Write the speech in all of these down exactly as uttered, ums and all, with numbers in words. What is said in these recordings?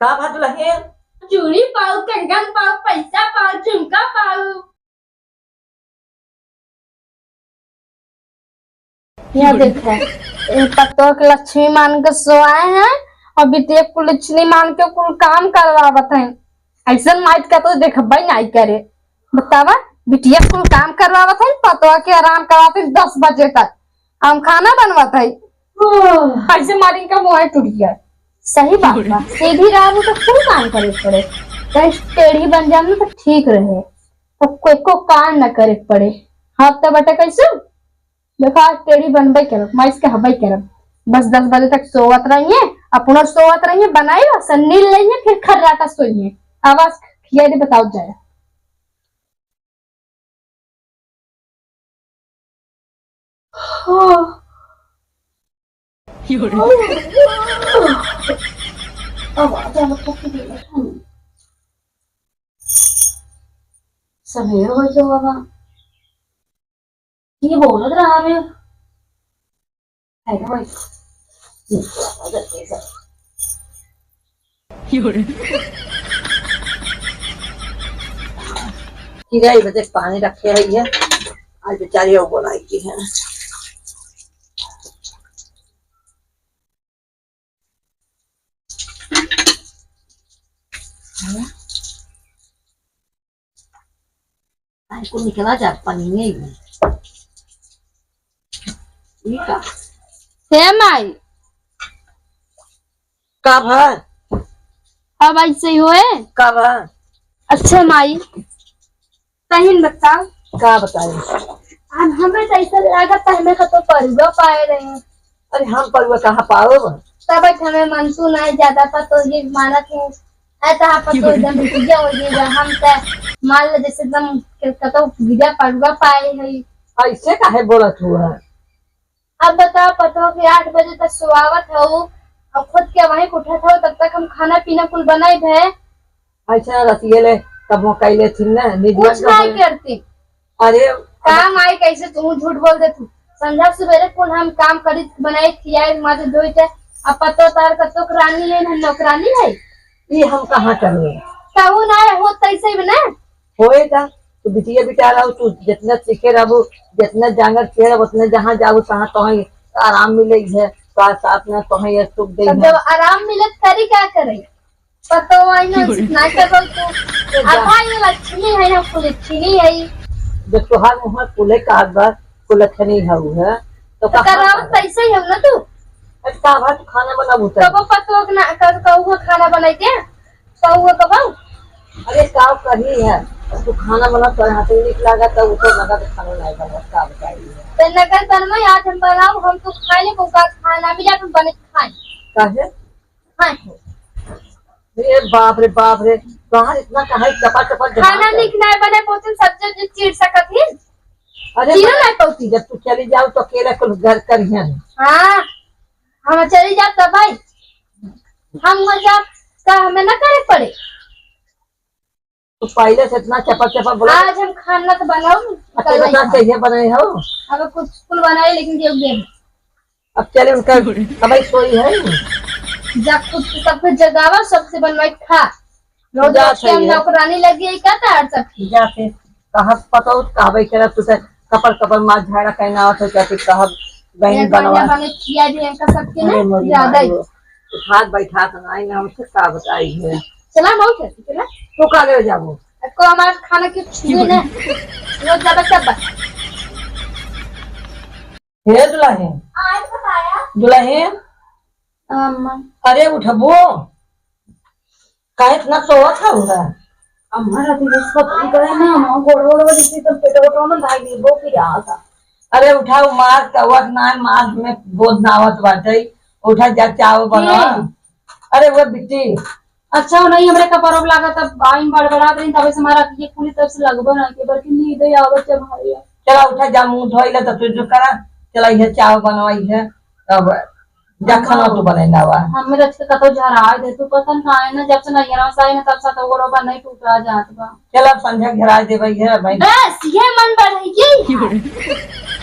का भा दुलहिन? चूड़ी पाऊ, कंगन पाऊ, पैसा पाऊ, झुमका पाऊ। यहाँ देखे, ए पतोह के लक्ष्मी मान के सोआए हैं और बिटिया कुल लक्ष्मी मान के कुल काम करवावत हैं। ऐसन माई का तो देखबे नाई करे। बतावा, बिटिया कुल काम करवावत है, पतोह के आराम करवावत है दस बजे तक। हम खाना बनवत है। ओह। ऐसे मारी का मुँह टूट गया। सही बात बा। सीधी रहबू तो कुल काम करे के पड़े। कहीं टेढ़ी बन जाम ना तो ठीक रहे। तो कोई को काम न करे के पड़े। हाँ, तब बेटा कैसे? देखा, टेढ़ी बनबे करब, माइस के हबे करब। बस दस बजे तक सोवत रहिए, अपनो सोवत रहिए, बनाई और सन्नी ले लेंगे, फिर खर्राटा सोइए। आवाज खिया दे, बताओ जाए। हाँ। अब आ जा, मतलब कि देख। सवेर हो गयो बाबा। ये बोलत रहा रे। है ना भाई? ये बोला था जल्दी से। खीरा ही बजे पानी रखे है ये। आज बेचारी और बोलाई की है। आज को निकला जा पानी में ही। ये का? हे माई। का भा? अब ऐसे ही होए? का भा? अच्छा माई, तहिन बताओ। का बताई? अब हमें तो ऐसा लागत है, हमें का तो परुआ पाए रहे। अरे, हम परुआ कहाँ पाओ? तब हमें मनसू ना ज्यादा पतोह ये मानत है। ऐसा आप पतोह एकदम बिटिया हो गई, हम तो मान लो जैसे एकदम कतौ गिरा परुआ पाए है। ऐसे काहे बोलत हुआ? अब बताओ, पतोह के आठ बजे तक सुआवत हऊ, अब खुद के वहीं उठत हऊ, तब तक हम खाना पीना कुल बनाई भे। ऐसा रतिये ले कबो कैले थी ना, निजवा कुछ नहीं कबो। करती। अरे, काम आई कैसे तू झूठ बोल दे तू? संझा सुबेरे कुल हम काम करी, बनाई, खियाई, माजे धोई के, अब पतोह तार कतोह के रानी है ना, नौकरानी है? ई हम कहाँ करी? कहू ना हो तैसे ही ना। होए का? तू बिटिया बिटा रहो, तू जितना सीखे रहबू, जितना जानत के रहबू, उतने जहाँ जाबू, तहाँ तोहे आराम मिले है, तो साथ में तोहे ये सुख दे तब है। जब आराम मिले, करी का करे? पतोह आई ना, उचित ना कर बोल तू। तो जा। अब भाई, ये लक्ष्मी है ना, कुलक्षणी है। जब तोहार मुँह में कुले कहत बा, कुलक्षणी है वो है, तो तो कहाँ करावत का? कैसे ही हो ना तू? अच्छा, का भाई, तू खाना बनाबू तो? कबो पतोह के ना, कब कहू खाना बनाई के? का हुआ कबऊ? अरे, का कही है, तू खाना बना, तोरे हाथ में नीक लागत, तो उठो लगा तो खाना नहीं बना, का बताई है? तो नगर बनवाई, आज हम बनाऊ, हम तो खाए ले, को का खाना मिला, हम बने खाए। काहे? खाए। अरे बाप रे, बाप रे, बाहर इतना कहाँ चपा चपा खाना जमाता है। नीक नहीं बने, बोलते सब्जी उब्जी चीर सकत ही। अरे चीरो बड़ा नहीं पौती। जब तू चली जाओ तो अकेला कुल घर करिहन। हाँ। हम चली जाब तब भाई, हम हो जाब का हमें ना करे पड़े। तू पहले से इतना चपल चपल बोला। आज हम खाना तो बनाऊ, अच्छा, कल बता, नहीं। कहिए बनाए हो? अब कुछ कुल बनाए, लेकिन ये दे। अब चले उनका, अब भाई सोई है। जब खुद सबके जगावा, सबसे बनवाई खा। रोज जा रोज के हम सही है। नौकरानी लगी है, क्या था हर सबकी? जा फिर। कहब पतोह, कहबे करब, तू से कपर कपर मार झगड़ा कहना आवत हो, कहती कहब बहन एक बनवा। बढ़िया बने खिया दी इनका सबके ना, अरे मोरी ज्यादा ही। माई हो, उठात बैठात नाई ना, हमसे का बताई है। चला, बहुत है, चला। तू का ले जाबो? को हमारा खाना के छुए ना, रोज ज्यादा सब बता। हे दुलहिन। आज बताया। दुलहिन। अम्मा। अरे उठबो। काहे इतना सोवत हऊ रे? अम्मा, राती में सोती करे ना, हम गोड़ गोड़ वाली चीज, तो पेट वोट में भाग ली, वो फिर आता। अरे उठाओ, मार कवत ना, मार में गोद नावत बाटे। उठा जा, चाव बना। के? अरे वो बिट्टी। अच्छा, वो नहीं, हमरे कपड़ों पे लागत, अब आइन बड़बड़ात रही, तबे से हमारा ये पूरी तरह से लगबो ना के, बल्कि नींद ही आवत है भाई। चला उठा जा, मुंह धोई ले, तो तू जो करा, चला ये चाव बनवाई है, तब जा खाना तू बनाई ना हुआ। हमें रच के कतो झराए दे, तू पता ना है ना, जब से नैहरा से आए ना, तब से तो वो रोबा नहीं टूटा जात बा। चल, अब संझा घेराए दे भाई, घेरा भाई। बस, ये मन बढ़ गई।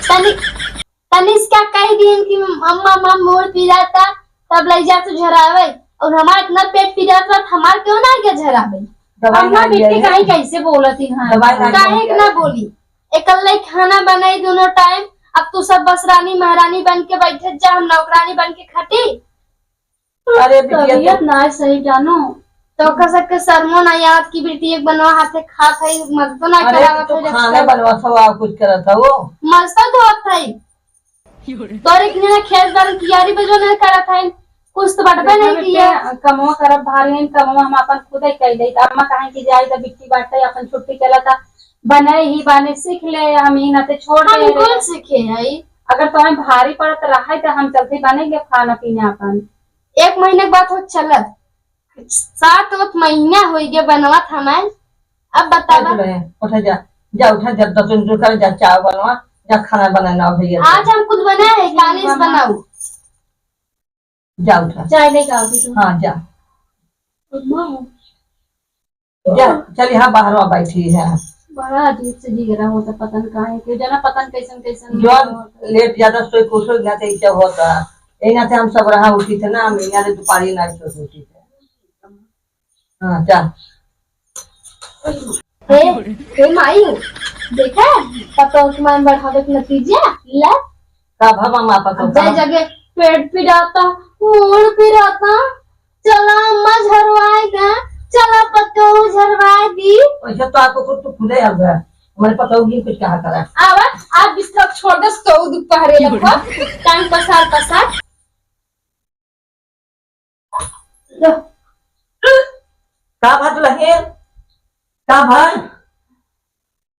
तनी, तनिष्का कह दिहन कि अम्मा, अम्मा, मोर पिराता, तब ले जा तू झरावे। और हमार इतना पेट पिरात बा, हमार क्यों ना आगे झराबे? दवाई अम्मा ना बिट्टी लिया है। काहे कैसे बोलत ही हाँ? दवाई ना काहे लिया के है। ना बोली? एकल्ले खाना बनाई दोनों टाइम, अब तू सब बस रानी महारानी बन के बैठे जा, हम नौकरानी बन के खटी। अरे बिटिया, तबीयत तो ना सही जानो। तो ओकर सबके शर्मो ना आवत कि बिटिया के बनवा हाथे खात है, मददो ना अरे करावत तो है, खाना जब बनवा था, और कुछ करत था वो। मस्ता तो होत है। तोरे के लिए खेत बार कियारी बजो नहीं करत है, कुछ तो बटबे देखा नहीं किया। बेटा, कमवा करब भारी है, कमवा हम अपन खुद ही कर लेत। अम्मा कहे कि जाए तो बिट्टी बाटे, अपन छुट्टी चला था, बने ही बने सीख ले, हम ही ना ते छोड़ हम दे कुल रहे। सीखे है। अगर तुम्हें भारी पड़त रहे तो हम चलते बने के खाना पीना अपन। एक महीने के बाद हो चलत, सात आठ महीना हो गए बनवत हमें। अब बतावा। उठा जा, उठा जा, दस मिनट रुका जा, चाय बनवा, जा खाना बनाना भैया। आज हम कुछ बनाए हैं, काले से बनाऊ। जा उठा। चाय लेके आओ तू। हाँ, जा। अम्मा। जा, चल यहाँ बाहर में बैठी है। बड़ा अजीब से जिगरा होता, पता न काहे के, जना पता न कैसन कैसन जो होता। लेट ज्यादा सोई कुछ हो ना, तो ऐसे होता। यही ना से हम सब रहा उठी थे ना, हम यहाँ से दुपारी ना सोई उठी थे। हाँ, जा। ए, ए माई, देखा? पतोह के मन बढ़ावे के नतीजा, ले। का भवा माँ पतोह अब जाए का? जगे पेट पिराता, मूड़ पिराता, चला अम्मा झरवाए का, चला पतोह झरवाए दी। वैसे तो आपको खुद तो खुदे आ गया, हमारे पतोह भी कुछ कहा करा। आवा, आज बिस्तर छोड़ दे, सो दुपहरे लगवा, टाइम पसार पसार। का भा दुल्हन? का भा?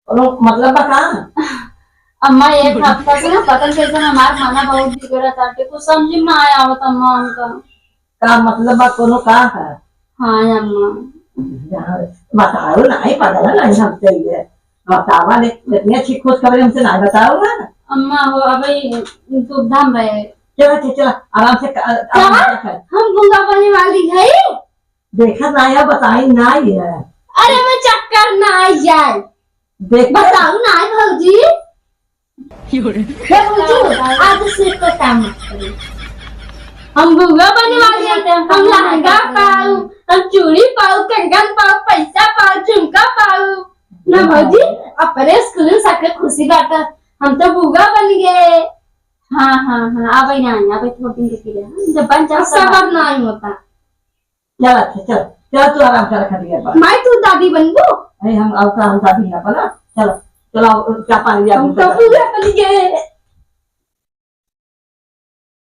कोनो मतलब बा का? अम्मा, एक हफ्ता से ना पता नहीं कैसे हमार माना बहुत बिगड़त आटे, कुछ समझ में ना आया आवत अम्मा हमका। का मतलब बा, कोनो का है? हाँ अम्मा। बताओ ना, ही पगला नहीं हमसे ये। बतावा ले, इतनी अच्छी खुशखबरी हमसे ना बताओ ना। अम्मा हो, अबे दुविधा में रहे। चला, चला, चला, आराम से क-, आराम से कर। हम गूंगा बने वाली है? देखा ना या बताई ना ये। अरे मैं चक्कर ना आ जाए। देख बताऊ ना भौजी। हे भौजी, आज से को काम मत करी। हम गूंगा बने वाली है, हम लहंगा पाऊ, हम चूड़ी पाऊ, कंगन पाऊ, पैसा पाऊ, झुमका पाऊ। ना भौजी, अपने स्कूल में सबके खुशी बाटा, हम तो गूंगा बन गए। हाँ, हाँ, हाँ, आवे ना, आवे थोड़े दिन के लिए, हाँ, जब बन जाओ, अब तब सबर बात। ना होता। चल, अच्छा, चल, चल, तू आराम कर, खटिया पर। माई, तू दादी बनबू? अरे, हम, अब का हम दादी ना बना। चलो, चलो, चाय पानी लिया, हम हम तो चल। पूरा बन गए।